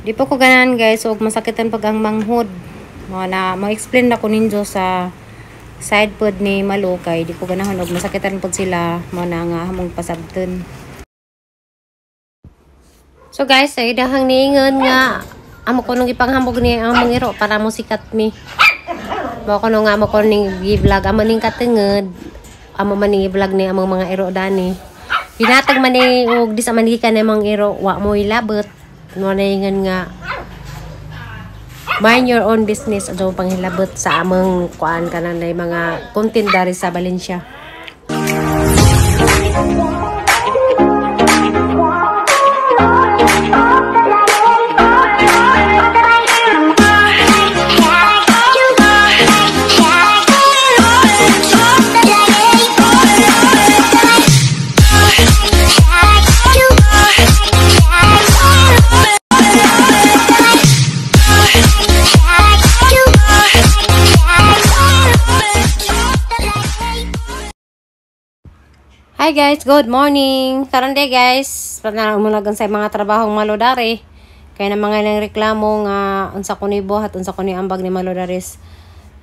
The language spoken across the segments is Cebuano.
Di po ko ganahan guys, og masakitan pag ang manghod. Mo na ma-explain na ko ninyo sa side pod ni Malo kay di ko ganahan og masakitan pod sila, mo na nga among pasabton. So guys, ay dahang niingon nga amo ko nung ipanghambog ni ang among iro para mo sikat mi. Mo ko nung amo ko ning gi-vlog amo ning katenged. Amo man ning i-vlog ni among mga iro dani. Hinatag man ni og di sa man gikan ni among iro, wa mo ilabot. Mo na ingon nga mind your own business adto panghilabot sa among kuan kanan nay mga content dari sa Valencia. Hi guys, good morning. Karon day guys, pananaw mo lang sa mga trabahong Malo dari. Kay na mga nang reklamo nga unsa ko ni buhat, unsa ko ni ambag ni Malo daris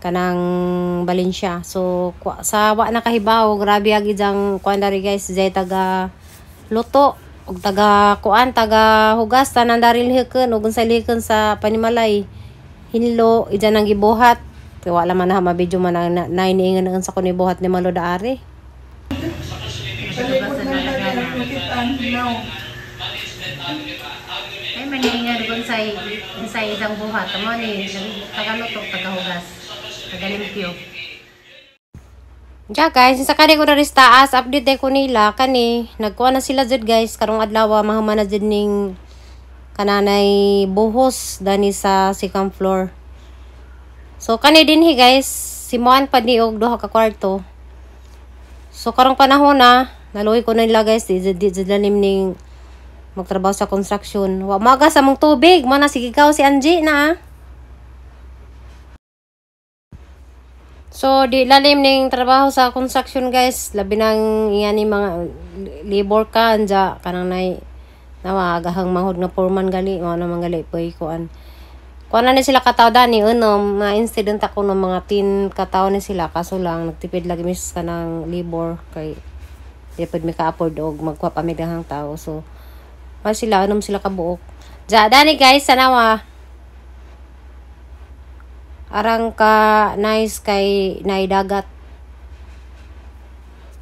kanang Valencia. So sa wa nakahibaw, grabe agi jang kuan dari guys, jay taga luto og taga kuan, taga hugas tanan dari lihikon og unsay lihikon sa panimalay. Hinlo ija nang gibuhat. Kay wala man na mabidyo man ang nainiingan unsa ko ni buhat ni Malo dari. Ay maningan kung say isang buhat mo ni tagaluto, tagahugas, tagalimpyo. Ja guys, sa kani ko diri sa taas, update ko nila kani nagkuha na sila jud guys karong adlaw mahuman na jud ning kananay buhos dani sa second floor. So kani dinhi guys, simuan pa ni og duha ka kwarto. So karong panahon na naluoy ko na nila guys, di lalim ning magtrabaho sa construction. Wa magas among tubig, mo na sige kaw si Angie na. So di lalim ning trabaho sa construction guys, labi nang iyani mga labor ka anja kanang nay nawa agahang manghod nga foreman gali, mo na mangali poy kuan. Kuan na ni sila kataw dani unom, na incident ako ng mga 10 kataw ni sila kaso lang nagtipid lagi mis kanang labor kay di pud mi ka-afford og magkuha pa mi dahang tao. So pa sila unom sila kabuok. Ja dani guys, sanawa. Arang ka nice kay nay dagat.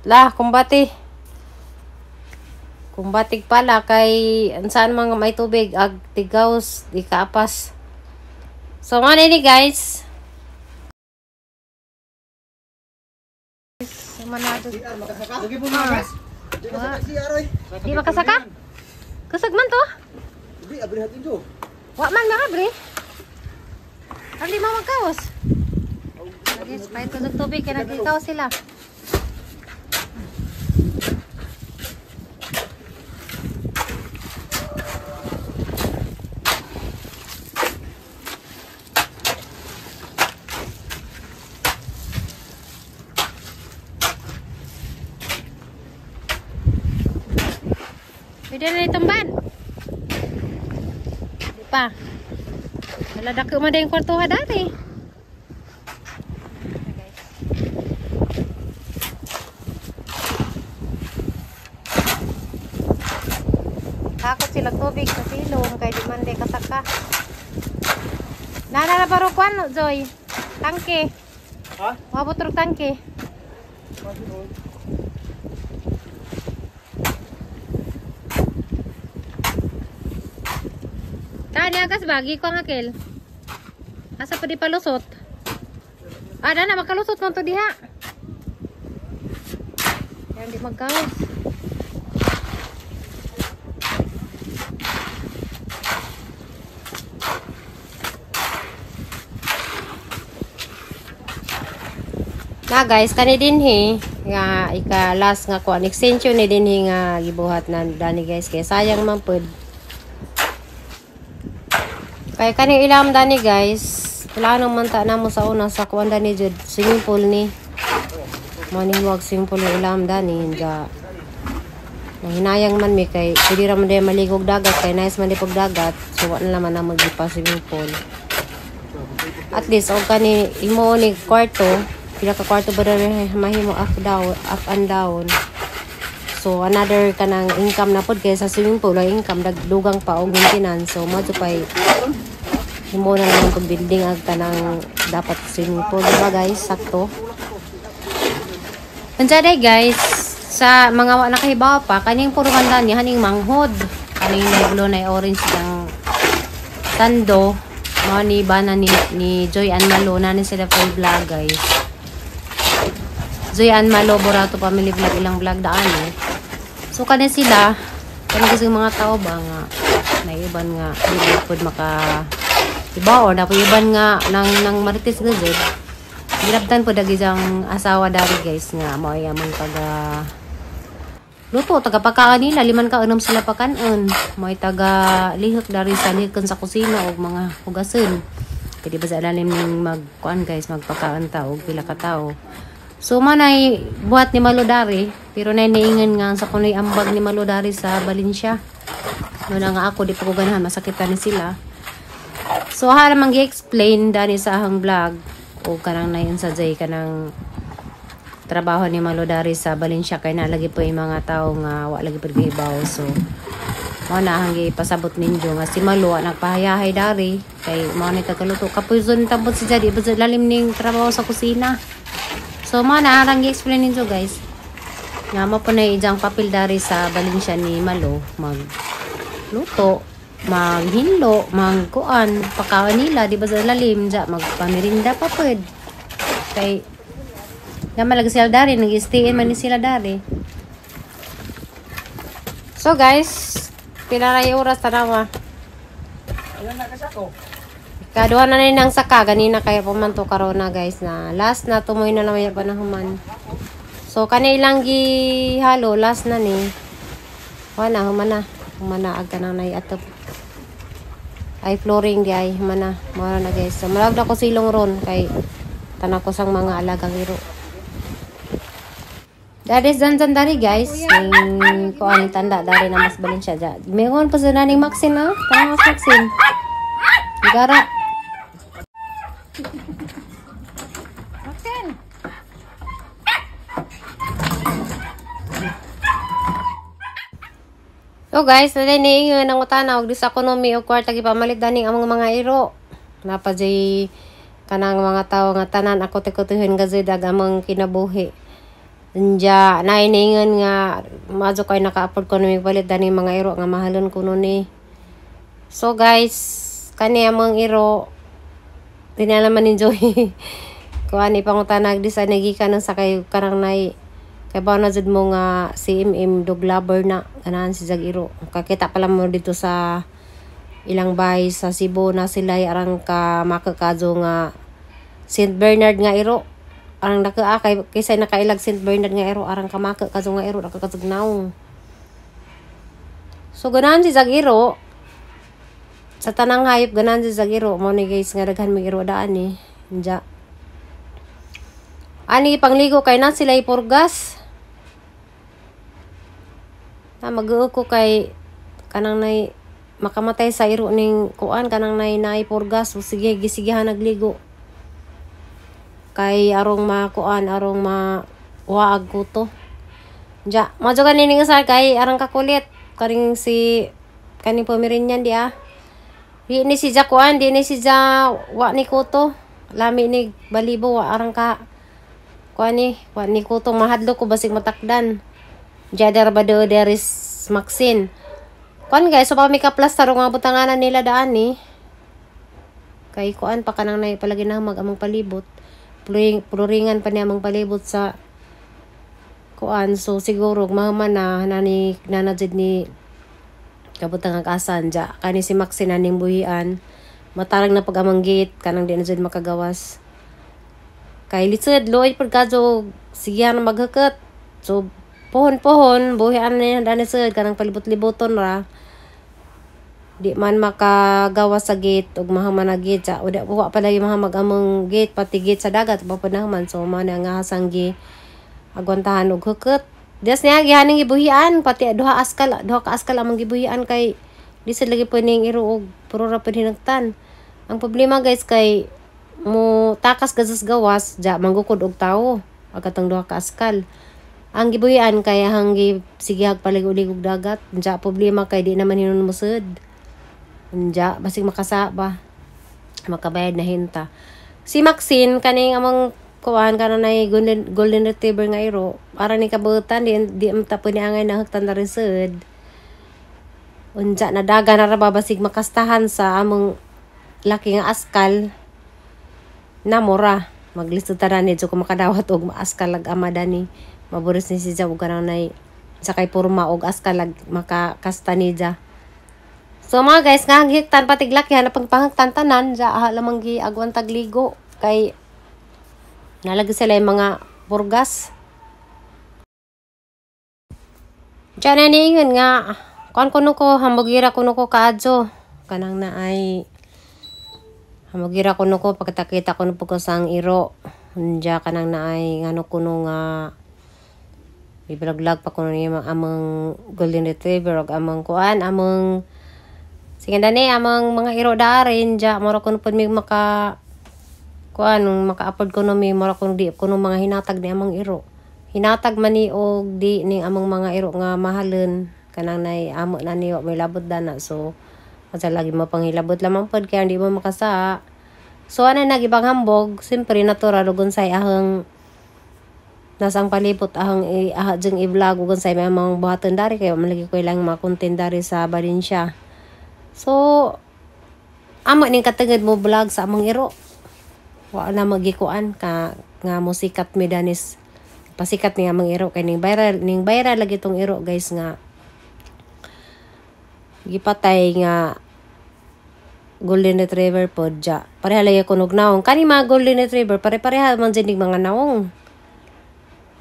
La kumbati. Kumbatig pala kay saan mga may tubig ag tigaws di kaapas. So man ini guys. Di makasaka? Kusog man to? Di abri hatin jo. Wa man na abri. Ang di mawagkaos. Guys, pahit ko ng tubig kaya nagkikaw sila. Pwede na itumban. Di pa. Naladako man din kwarto ha dati. Takot sila tubig sa silong kay di man di kasaka. Nana na baro kwan Joy. Tangke. Ha? Mabot rog tangke. Tani agas bagi ko ang akil. Asa pa di palusot? Ah, dana makalusot man to diha. Yan di magkaos. Na guys, kani dinhi nga ika last nga kuan extension ni dinhi nga gibuhat na dani guys kay sayang man pud. Kay kani ilam dani guys, plano man ta namo sa una sa kuan dani jud swimming pool ni. Mo ni wag swimming pool ilam dani nga Nanghinayang man mi kay pwede ra man day maligog dagat kay nice man di pag dagat. So wa na naman na magipa swimming pool. At least og kani imo ni kwarto, pila ka kwarto ba diri mahimo up down, up and down. So another kanang income na pod kay sa swimming pool ay income dagdugang pa og maintenance. So madto pay himo na lang kung building ag kanang dapat swimming pool, diba guys? Sakto. Unsa day guys, sa mga wa nakahibaw pa, kaning puro ni haning manghod. Kaning na blue na orange ng sando. Mao ni bana ni Joy Ann Malo na ni sila full vlog guys. Joy Ann Malo Borato family vlog ilang vlog daan eh. So kani sila, kani kasi mga tao ba nga na iban nga di pod maka iba or dapat iban nga nang marites na jud. Gilabtan po dagi siyang asawa dari guys nga mao ay among taga luto taga pagkaan nila liman ka unom sila pakanon may taga lihok dari sa lihokon sa kusina og mga hugason kay di ba sa ilalim ning magkuan guys magpakaon ta og pila ka tawo. So manay buhat ni Malo dari pero nay niingon nga sa kunoy ambag ni Malo dari sa Valencia no na nga ako di pa ko ganahan masakitan ni sila. So ha man gi-explain dani sa ahang vlog o kanang nayon sa jay kanang trabaho ni Malo dari sa Valencia kay nalagi po yung mga tao nga wa lagi pud gihibaw. So mao na ang gipasabot ninyo nga si Malo wa nagpahayahay dari kay mao ni tagaluto kapoison tambot si jadi ba lalim ning trabaho sa kusina. So mao na arang gi-explain ninyo guys nga mo po na ijang papel dari sa Valencia ni Malo magluto, maghinlo, magkuan, pakaon nila, di ba sa lalim, ja, magpamirinda pa pwed. Kay, naman lagi sila dari, nag-stay in man ni sila dari. So guys, pila ra oras tanawa. Ilan na kasako? Kaduha na ni nang saka, ganina kaya pumanto karon na guys na last na tumoy na naman yung panahuman. So kanilang gihalo last na ni. Wala humana. Humana ag kanang nay atop. Ay flooring di ay humana. Mao na guys. So marag na ko silong ron kay tanak ko sang mga alagang iro. Dadis dan dari guys. Ning kuan tanda dari na mas balin siya ja. Meron pa sa naning Maxine ah. Tama mas Maxine. Gara. Maxine. So guys, na niingon ang utana og di sa ekonomy og kwarta gipamalit daning among mga iro. Napa jay kanang mga tawo nga tanan ako tikutuhin gazid ag among kinabuhi. Anja nainiingon nga madyo kay naka-afford ko nami palit daning mga iro nga mahalon kuno ni. So guys, kani among iro dinala man ni Joy. Kuan ipangutanag di sa nagikan sa kay karang nay kay ba na jud mo nga si MM dog lover na ganahan si Jag iro. Kakita pala mo dito sa ilang bahay sa Cebu na sila arang ka makakadyo nga Saint Bernard nga iro. Arang naka kay kaysa nakailag Saint Bernard nga iro arang ka makakadyo nga iro nakakadyo naong. So ganahan si Jag iro sa tanang hayop ganahan si Jag iro mo ni guys nga daghan mig iro daan ni. Anja. Ani pangligo kay na sila ipurgas. Na mag-uo ko kay kanang nay makamatay sa iro ning kuan kanang nay naipurgas. So sige gisigihan nagligo. Kay arong makuan arong mawaag ko to. Ja, madyo kanin nga sa kay arang kakulit karing si kaning Pomeranian di ah. Di ni si ja kuan, di ni si ja wa ni kuto. Lami ni balibo wa arang ka kuan ni, wa ni kuto mahadlok ko basig matakdan. Jadar ba do there is Maxine. Kuan guys, so pa may kaplastar nga butanganan nila daan ni. Kay kuan pa kanang nay palagi na mag among palibot. Pluringan pa niya among palibot sa kuan. So siguro mahuman na nani nanajid ni kabutang ang asan ja kani si Maxine aning buhian. Matarang na pag amang gate kanang di na jud makagawas. Kay lisod loy pud kadyo sige na maghakat. So pohon-pohon buhian na dani sud kanang palibot-liboton ra. Di man makagawas sa gate ug mahuman na gate sa uda wa pa lagi mahamag among gate pati gate sa dagat pa pud nahuman. So mao na nga hasang gi agwantahan og hukot. Dias niya gihaning gibuhian pati duha ka askal among gibuhian kay di sad lagi pwede iro og puro ra pud hinagtan. Ang problema guys kay mo takas gazas gawas ja manggukod og tawo ag katong duha ka askal. Ang gibuhian kay hanggi sige paligo-ligog dagat ja problema kay di naman hinon mosud. Unja basig makasa ba makabayad na hinta. Si Maxine kaning among kuan kanang golden retriever nga iro para ni kabutan di ta pud ni angay nahagtan na risud. Unja nadaga na ra ba basig makastahan sa among laki nga askal na mura maglisod ta ni so kung makadawat og maaskal ag ama dani maburis ni siya og kanang sa kay porma og askal ag makakasta ni ja. So mga guys nga higtan patiglaki hanap ang panghagtan tanan ja aha lamang gi agwan tagligo kay nalagi sila yung mga purgas. Diyan na niingon nga kuan kuno ko hambugira kuno ko kaadyo kanang na ay hamugira kuno ko pagkakita kuno po ko sang iro. Unja kanang na ay ngano kuno nga iblog-log pa kuno ni among golden retriever og among kuan among sige dani among mga iro darin ja mura kuno pud mi maka kuan maka-afford kuno mi mura kuno di kuno mga hinatag ni among iro. Hinatag man ni og di ning among mga iro nga mahalon kanang nay amo na ni may labot dana so kasi lagi mo panghilabot lamang pod kaya hindi mo makasa. So ana nagibang hambog, siyempre natural ug unsay ahang nasang palibot ahang aha jeng i-vlog ug unsay may among buhaton dari kay man lagi ko ilang mga content dari sa Valencia. So amo ning katungod mo vlog sa among iro. Wa na magikuan ka nga musikat mi danis pasikat ni among iro kay ning viral lagi tong iro guys nga gipatay nga golden retriever pod ja. Pareha lagi kunog naong. Kani mga golden retriever pare-pareha man jud ning mga naong.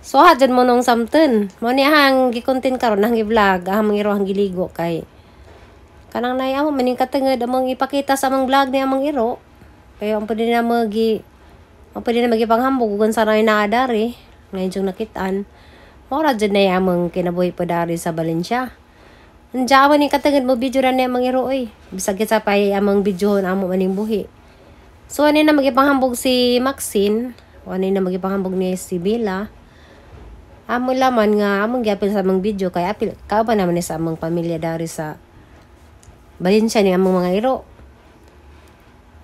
So ha jud mo nung samten. Mo ni ahang gi-content karon nang gi-vlog, ahang mangiro ang giligo kay kanang nay amo maning katungod among ipakita sa among vlog ni among iro. Kaya ang pwede na magi ang pwede na magipanghambog ug unsa ra naa dari ngayon jung nakitaan. Mao ra jud nay among kinabuhi po dari sa Valencia. Unja amo ni katungod mo video ra ni among iro oy. Bisag kita pay among videohon amo maning buhi. So ani na magipanghambog si Maxine, ani na magipanghambog ni si Bella. Amo laman nga among giapil sa among video kay apil kauban naman ni sa among pamilya dari sa Valencia ni among mga iro.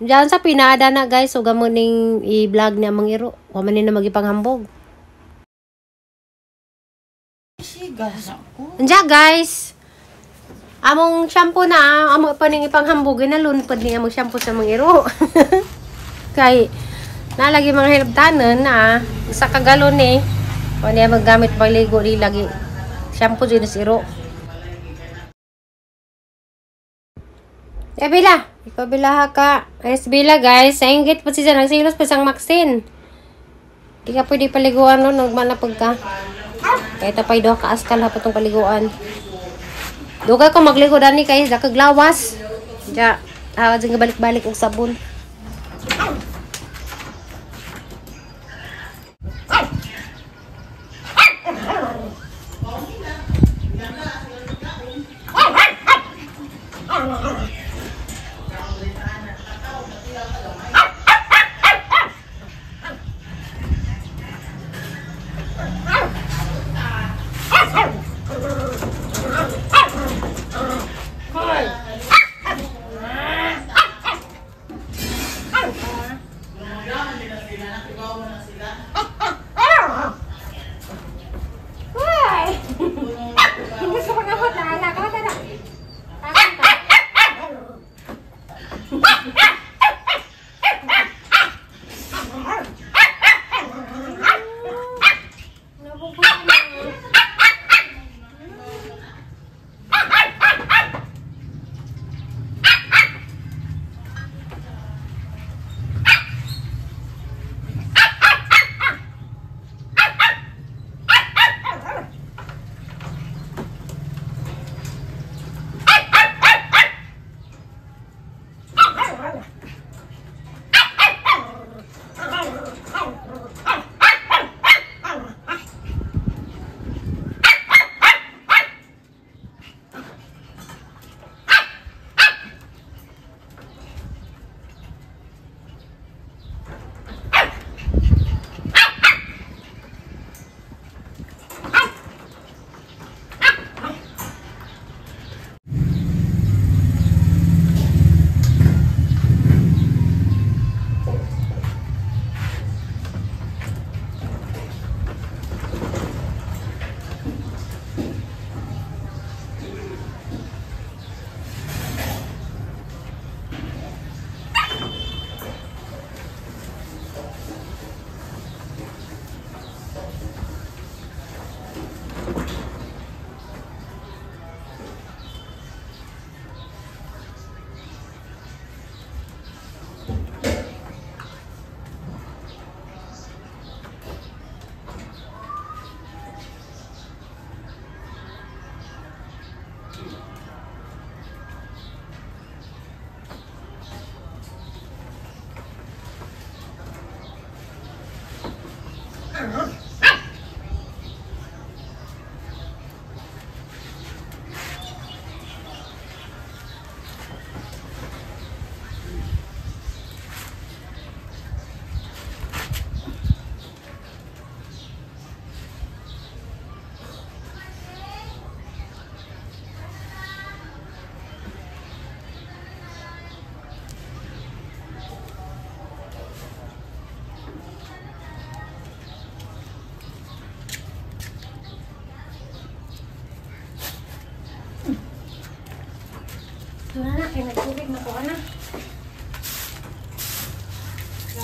Diyan sa pinada na guys, so gamo ning i-vlog ni among iro. Wa man ni na magipanghambog. Unja guys, among shampoo na, amo pa ning ipanghambog ginalun pud ni among shampoo sa among iro. Kay nalagi mga hilabtanon na sa kagalon ni. Wa niya maggamit pagligo di lagi shampoo jud sa iro. Eh Bella, ikaw Bella ka. Ay si Bella guys, sainggit pa siya nagsilos pa sang Maxine. Di ka pwede paliguan no, nagmanapag ka. Kahit tapay duha ka askal ha patong paliguan. Dugay ko magligo dani kay dakaglawas. Ja, hawa jud balik-balik og sabon.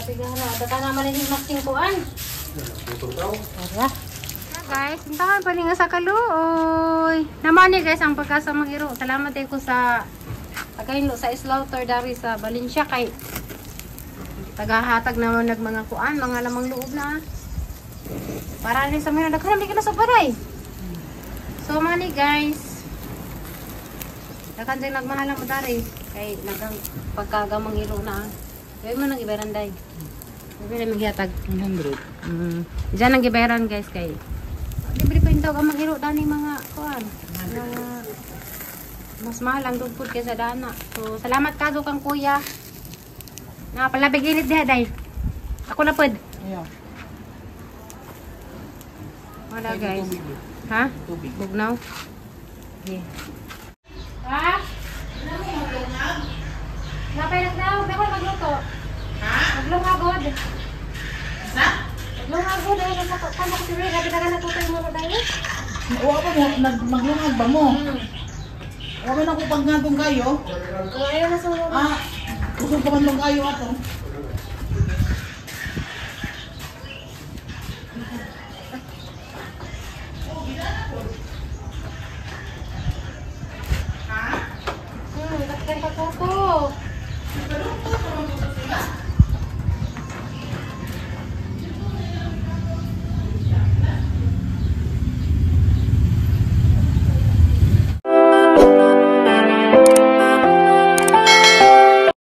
Labi ka na. Data naman ini masking kuan. Tara. Guys, puntahan pa ni nga sa kaluoy. Naman ni guys ang pagkasa magiro. Salamat ko sa tagahinlo sa slaughter dari sa Valencia kay tagahatag naman nag mga kuan, mga lamang loob na. Para ni sa mga daghan ka na sa baray. So mani guys. Daghan din nagmahal mo dari kay nagang pagkagamang iro na. Gawin mo nang ibaran day. Gawin na maghihatag. 100. Diyan ang gibayaran guys kay libre pa yung tawag ang mag-iro dani mga kuan. Mga mas mahal ang dugpod kaysa dana. So salamat kaso kang kuya. Napalabig init diha day. Ako na pod. Yeah. Wala guys. Ha? Tubig. Bugnaw. Yeah. Ha? Napay nagdaw, dako magluto. Ha? Maglungagod. Sa? Maglungagod ay nagpato. Kamo ko siguro gabi na natutoy mo na dayo. Wa pa mo maglungag ba mo? Wa man ako pagngantong kayo. Oh, ayaw na sulod. Ah, kusog pa man lang kayo ato. Bakit ka tuto?